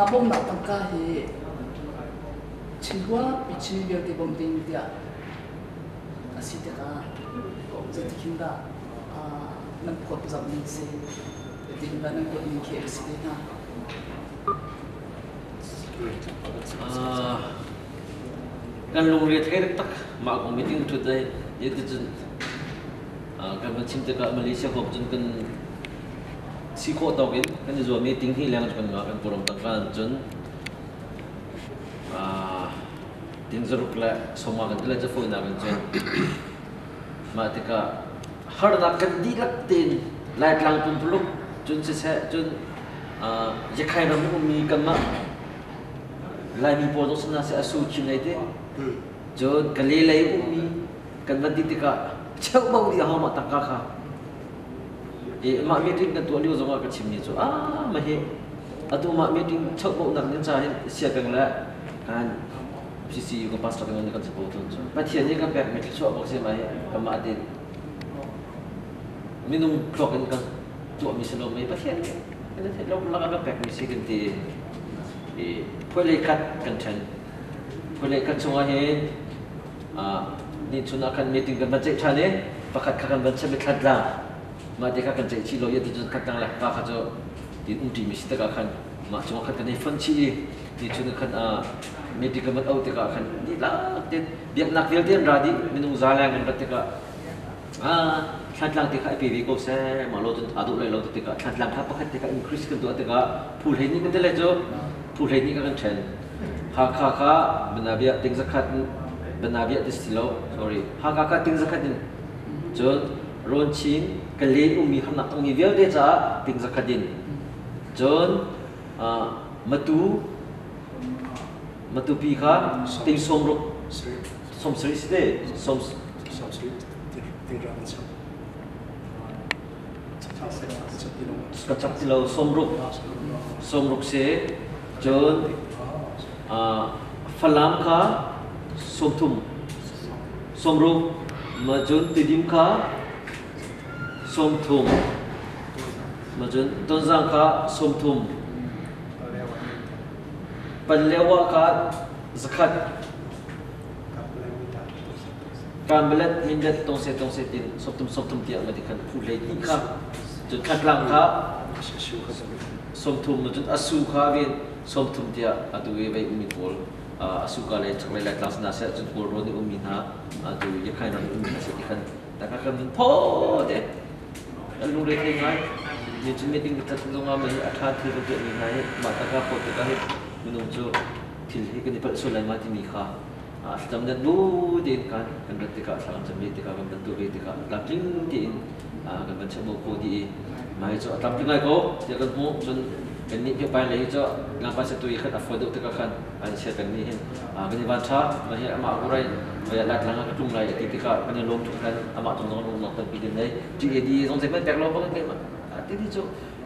Bawmhnak tangka hi Chinhua Chin vialte bawmh ding tiah a si tikah zeitik dah nan phawt zamh ning si, zeitik dah nan kuat ning khi a si te hnga? Kan lungre thei taktak mah kong meeting ṭhut ai ticun kan van chim tikah Malaysia huap cun kan si khawh tawk in kan i zuam i ting hnih leng cu kan ngah. Kan pawlawm tangka cun ting zaruk le sawma kan ti le cafawinak in cun mah tikah harnak kan dihlak tein Laitlang pumpuluk cun siseh, cun Yakhai ram ummi kanmah Laimi pawl zong sana seh, asu chin lei te cun Kale lei ummi kan van ti tikah cheubau dih a hau mah tangka kha. Mah meeting kan tuah lio zongah ka chimmi cu mah hi atu mah meeting chokbauhnak ding ca hin siakeng le kan CCU ka pastor kan kan support tu cu Pathian nih kan pekmi thluachuah bak si. Mah hi kanmah tin minung thluak in kan tuahmi si lo mei, Pathian nih kan theih lo lak kan pekmi si kan ti i phuai lei khat kan ṭhen. Phuai lei khat chungah hin ni chun ah khan meeting kan van ceih ṭhan i pakhat kha kan van chim i Thantlang mah te kha kan ceih chih lo i atu cun Thantlang le Hakha kha cu tin umṭi mi si tikah khan mah cungah khan kan i fonh chih i ni chun khan meeting kan van auh tikah khan dihlak tein biaknak vialte an ra dih. Minung za leng an rat tikah Thantlang te kha i pe ve ko seh, mah lo cun aa dawh lai lo ti tikah Thantlang kha pakhat te kha increase kan tuah tikah phu 12 kan ti lai cu, phu 12 kha kan ṭhen. Hakha kha banabia ting zakhat, banabia ti si lo, sorry, Hakha kha ting zakhat in, cun Rawn Chin Kale ummi harnak tongmi vialte caah ting zakhat in, cun Matu Matupi kha ting 60, 70 si te som. Ka chap ti lo, 60, 60 si. Cun Falam kha 30, 60, ma cun Tidim kha 30, ma cun Tonzang kha 30, Panlewa kha 100, Kanbalet, Mindat, Tongse, Tongse tin 30, 30 tiah ma ti khan phu 12 kha, cun Thantlang kha 30, cun Asu kha ven 30 tiah atu i vei ummi pawl Asu ka le chaklei Laitlang sana seh, cun Kawlrawn i ummi hna, atu Yakhai ram i ummi hna seh ti khan taka kan min phaw te kan lungre thei ngai. Ni cun meeting ka tat zongah mei a ṭha thil kan tuahmi hna hi mah taka phaw tikah hi minung cu thil hi kan i palh sual lai ma timi kha thlacam dat bu tein kan kan rat tikah, thla kan cam ve tikah, kan van tuah ve tikah tlamtling tein kan van chambau khawh dih i mah hi cu a tlamtling ngai ko tiah kan hmuh. Cun kan nih pai lei hi cu tlangpa satu i khan a fawi deuh tikah khan an chia kan nih hin kan i van ṭha. Mah hi amah urai vai lai tlang ah ka tlung lai a ti tikah kan i lawm tuk khan amah cung zong lawmnak tampi kan nei. GAD zong zeihmanh pek lo bang keimah ti ti cu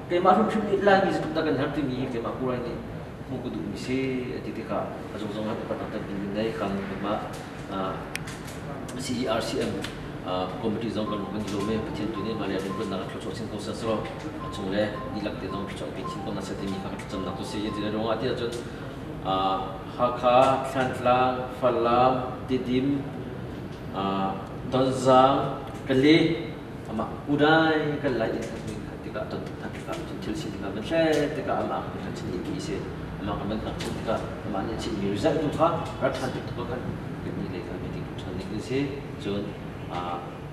keimah hrimhrim nih Laimi zeitluk dah kan herh timi hi keimah kurai nih hmuh ka duhmi si a ti tikah a zung zong upat tampi in nei kan kanmah CERCM committee zong kan kan lawm i Pathian tu nih mah le riantuannak a thluachuah chin ko seh selaw a chung le dihlak te zong thluachuah pe chin ko na seh timi kha ka thlacamnak tu si. Ti ruangah ti ahcun Hakha, Thantlang, Falam, Tidim, Tonzang, Kale amah Kudai kan lai in khat tikah ton tikah cun thil si tikah van hle tikah amah kan chin i si amah kan van hngak chin tikah amah nih chin mi result tu kha rat ṭhan tuk tuk khan kan ni lei kha meeting ṭhan ning si. Cun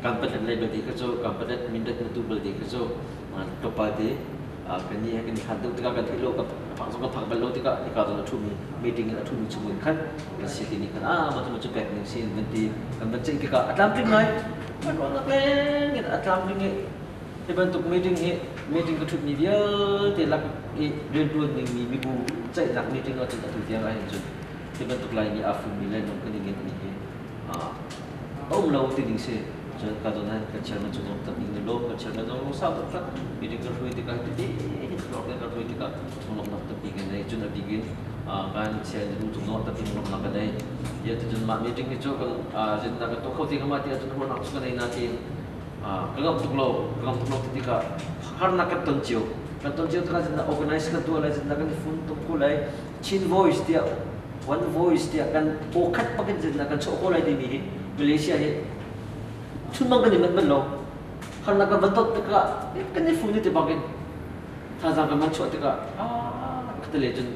kan patlet lei bal kha cu kan patlet mindat na tu bal kha cu tlawmpal te kan ni kan hlat deuh tikah kan theih lo, ka phak zong kan phak bal lo tikah hika zong a ṭhumi meeting in a ṭhumi chung in khan kan si ti nih khan mah cu cu pek ning si in van ti kan van ceih tikah a tlamtling ngai. Kan ruahnak leng in a tlamtling i hi bantuk meeting hi meeting ka ṭhutmi vialte lak i rianṭuan dingmi mibu ceihnak meeting ahcun atu tiang ahhin cun hi bantuk Laimi aa fummi le nung kan i ngenh mi hi a um lo ti ding si. Cun ka zawn han kan chairman cu zong tam in lawm. Kan chairman zong lung sau tuk meeting kan hruai tikah tete kan hruai tikah lawmnak tampi kan nei. Cun a bik in kan sian nu cung zong tampi lawmnak kan nei. Ya cun mah meeting hi cu kan zinnak kan tuah kho ti ma ti ahcun ruahnak cu kan nei na tiin ka ngam tuk lo, ka ngam tuk lo ti tikah harnak kan ton cio. Kan ton cio tikah zeitindah organize kan tuah lai, zeitindah kan i funtom ko lai, Chin Voice tiah One Voice tiah kan aw khat bak in zeitindah kan chuah ko lai timi hi Malaysia hi chunmang kan i manh bal lo. Harnak kan van ton tikah kan i fun ti bak in thazaang kan van chuah tikah ah khatale cun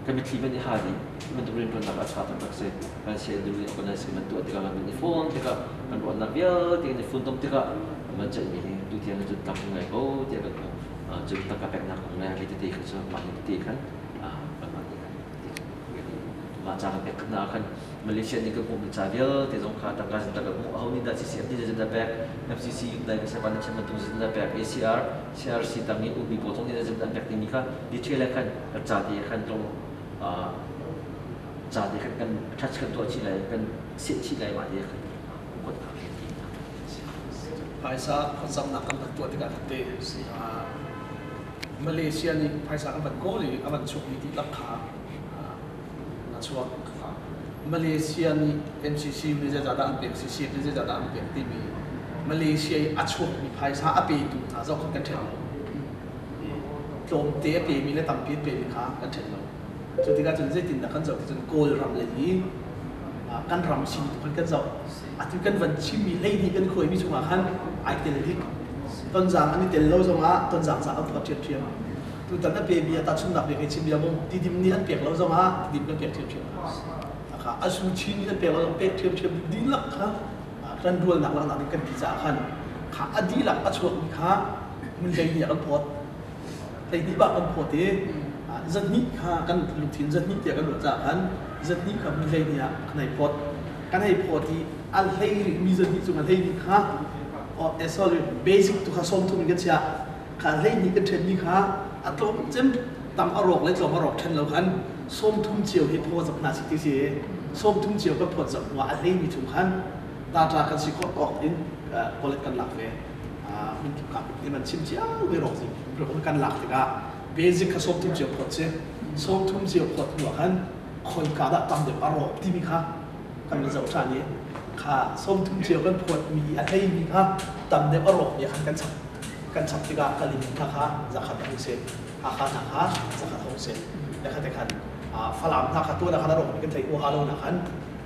kan mitthli man i ha dih bantuk rianṭuannak ah ṭha taktak si. Kan si dun organize kan tuah tikah kan i fon tikah kan ruahnak vialte kan i funtom tikah man ceihmi hi tu tiang cun tlak ngai ko tiah kan hmuh. Cun tangka peknak kong le hi tete kha cu mah ni tete khan kanmah nih khan mah ca kan pek hna khan Malaysia nih kan hmuhmi ca vialte zong kha tangka zin kan hmuh aho nih dah CCF nih zin dah pek FCC dai ka sepan chem bantuk zin dah pek ACR CRC tang i ummi pawl zong nih zin dah pek timi kha detail khan kan ca te khan tlong ca te khan kan attach kan tuah chih lai kan seh chih lai mah te khan kuat kha Phaisa khuazamnak kan van tuah tikah khan te Malaysia nih phaisa kan van kawl i a van chuakmi dihlak kha a chuak. Malaysia nih MCC nih zeizah dah an pek, CCF nih zeizah dah an pek timi Malaysia i a chuakmi phaisa a petu hna zong kha kan ṭhen lo. Tlawmte a pemi le tampi a pemi kha kan ṭhen lo. Cu tikah cun zeitindah kan zoh ti cun Kawlram lei hi kan ram sin tu khan kan zoh. Atu kan van chimmi 12 kan khuaimi chungah khan ai tel dih. Tonzang an i tel lo zongah tonzang ca an phuat ṭhiamṭhiam. Tutan a pemi ah tahchunhnak bik hei chim bia mung tidim nih an pek lo zongah tidim kan pek ṭhiamṭhiam. Akha asu chin nih an pek lo zong pek ṭhiamṭhiam dihlak kha kan rualnak laknak ding kan ti caah khan kha a dihlak a chuakmi kha mun 12 ah kan phawt. 12 bak kan phawt i zahnih kha kan lungthin zahnih tiah kan ruah caah khan zahnih kha mun 12 ah kan hei phawt. Kan hei phawt i a hlei rihmi zahnih cung a hlei rih kha oh, sorry basic tu kha 30 in kan chiah. Kha 12 kan ṭhenmi kha a tlawm cem tam a rawk le tlawm a rawk ṭhen lo khan 30 cio hi phaw zap hna si ti si 30 cio kan phawt zap hnuah a hleimi chung khan data kan si khawh tawk in kolek kan lak ve. Min kip ka nih man chim cio ve rawk kan lak tikah basic kha 30 cio phawt si 30 cio phawt hnuah khan khoika dah tam deuh a rawk timi kha kan van zoh ṭhan i kha 30 cio kan phawtmi a hleimi kha tam deuh a rawkmi khan kan chap kan chap tikah Kalin hna kha zakhat hung si Hakha hna kha zakhat hung si le kha te khan Falam hna kha tuan ah khan a rawkmi kan thei huaha lo na khan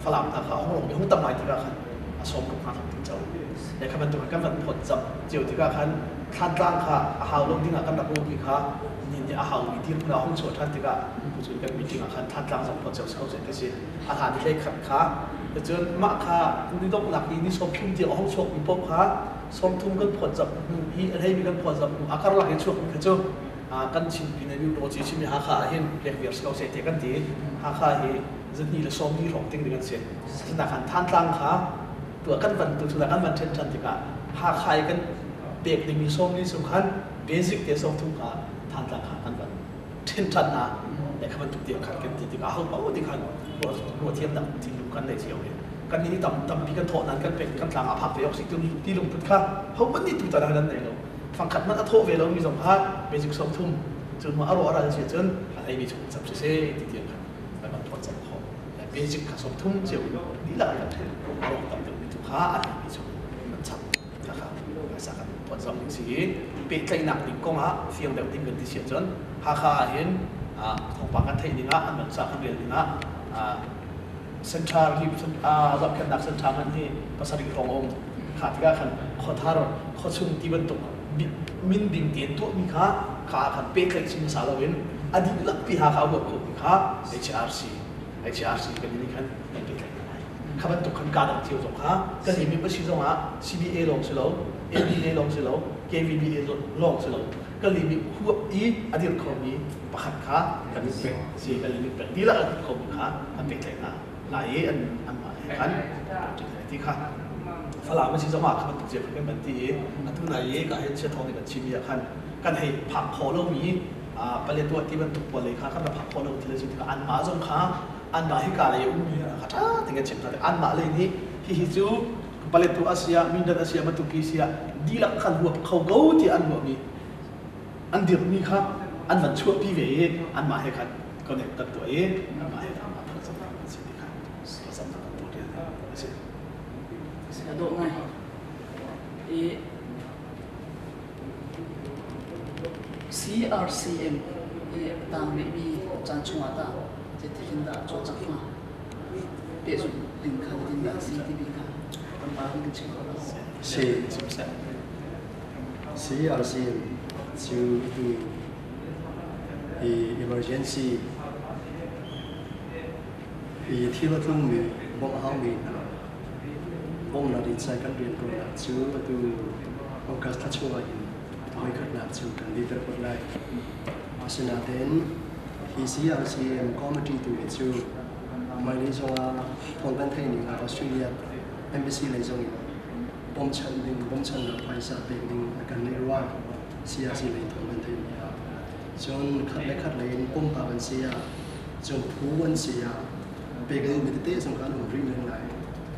Falam hna kha hong rawkmi hung tam ngai tikah khan a sawm ruk hna thok co le kha bantuk kan van phawt zam cio tikah khan Thlantlang kha a hau lo ding ah kan rak ruahmi kha ni nih a haumi dirhmun ah hung chuah ṭhan tikah cun kan meeting ah khan Thlantlang zong phawt cio si ko ti si a hlan i hlei khat kha cun mah kha ni donghnak i ni 30 tiang a hung chuakmi paoh kha 30 kan phawt zam hnu i a hleimi kan phawt zam hnu a karlak i chuakmi kha cu kan Chinpi na ro ci chimi Hakha ah hin pek viar si ko seh te kan ti. Hakha hi zahnih le 40 hrawng ting ding an si. Cunak khan Thantlang kha tuah kan van tu cunak kan van ṭhen ṭhan tikah Hakha i kan pek dingmi 40 chung khan basic te 30 kha Thantlang kha kan van ṭhen ṭhan hna. Le kha bantuk tiang khan kan ti tikah aho paoh nih khan ruah thiamnak thinlung kan nei cio i kan nih tam tampi kan thawh nain kan pek kan tlang ah phak ve awk si ti lungput kha ho hmanh nih tutan ah nan nei lo. Fangkhat hmanh a thawh ve lomi zong kha basic 30 cu hnu a ruah ral si cun a hleimi chung cap si seh ti tiang khan kan van phawt cang khawh. Basic kha 30 cio dihlak kan ṭhen a ruang tam deuhmi tu kha a hleimi chung kan chap kha kha phaisa kan phawt zam ding si i pehtlaihnak ding kong ah fiang deuh ding kan ti si ahcun Hakha ah hin thawngpang kan theih ning ah an van ca kan rel ning ah Central zohkhenhnak central hmanh hi pasarih hrawng a um. Kha tikah khan khuathar, khuachung ti bantuk min bing tein tuahmi kha kha ah khan pehtlaih chim hmasa loin a dihlak pi Hakha a huap khomi kha HRC HRC kan nih khan kan pehtlaih hna lai. Kha bantuk khan kaa dang cio zong kha kan i mi si zong ah CBA lawng si lo, ABA lawng si lo, KVBA lawng si lo, kan i huap i a dir khomi pakhat kha kan si kan i pek dihlak a dir khomi kha an pehtlaih hna lai i an anmah he khan ti kha Falam si zong ah kha bantuk cia kan van ti i atu nai i ka hin chia thawng nih kan chim i ah khan kan hei phak khawh lomi Paletwa ti bantuk pawl lei kha kan rak phak khawh lo thil a si tikah anmah zong kha anmah hika lei a ummi kha ṭha tein kan chimh hna anmah lei nih hihi cu Paletwa a si ah Mindat a si ah Matupi a si ah dihlak khan huap kho ko tiah an ruahmi an dirhmi kha an van chuahpi ve i anmah he khan connect kan tuah i anmah he anmah thawngzamh an si ti kha thawngzamhnak kan tuah ṭial a si. A dawh ngai. I CRCM i a tang rihmi caan chungah tah zeitik in dah cawlcangh hnga? Pehzulh ding kha zeitin dah a si timi kha tlangval nih kan chim kho lo. Si. CRCM cu tu hi emergency hi thil a tlungmi bawmh a haumi hna bawmhnak ding ca kan rianṭuannak cu atu August thla chungah hin voikhatnak cu kan dihter phot lai. Asinain hi CRCM committee tu hi cu hmailei zongah thawng kan theih ning ah Australia embassy lei zong in bawmchan ding bawmchannak phaisa pek ding a kan neih ruang CRC lei thawng kan theih mi ah cun khat le khat lei in pumpak an si ah cun phu an si ah pek a duhmi tete zong kha an um rih men lai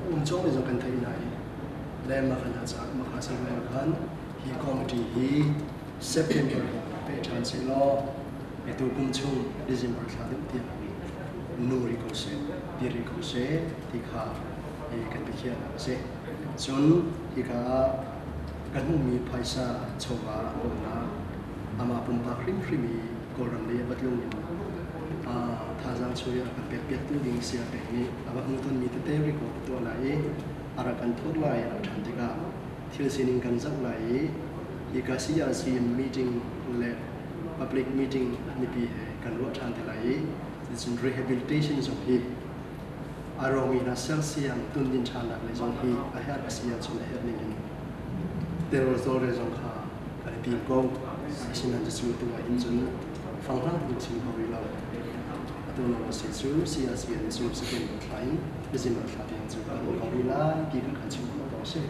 um cawk zong kan theih lai le makha ca makha si khan hi committee hi September in pe ṭhan sehlaw atu kum chung December thla deuh tiang nu ri ko seh, ti ri ko seh ti kha kan biakhiahnak a si. Cun hika ah kan hmuhmi phaisa chawva bawmhnak amah pumpak hrimhrim i Kawlram lei a va tlung in thazaang chuah a kan pekpiaktu ding sia pek nih a va hmuhtonmi tete record a tuah lai i a rak kan thawt lai a rak ṭhan tikah thil sining kan zoh lai i hika CRC meeting le public meeting mipi he kan ruah ṭhan te lai i cun rehabilitation zong hi a rawmi hna sersiam tundin ṭhannak lei zong hi a herh a si ahcun a herh ning in terror zong kha kan i tim ko. Asinain cu tu ah hin cun fanghlang in chim kho rih lo. Atu lawng a si cu CRC an cu September thla in December thla tiang cu kan um ko rih lai ti kan chim khawh ko a si.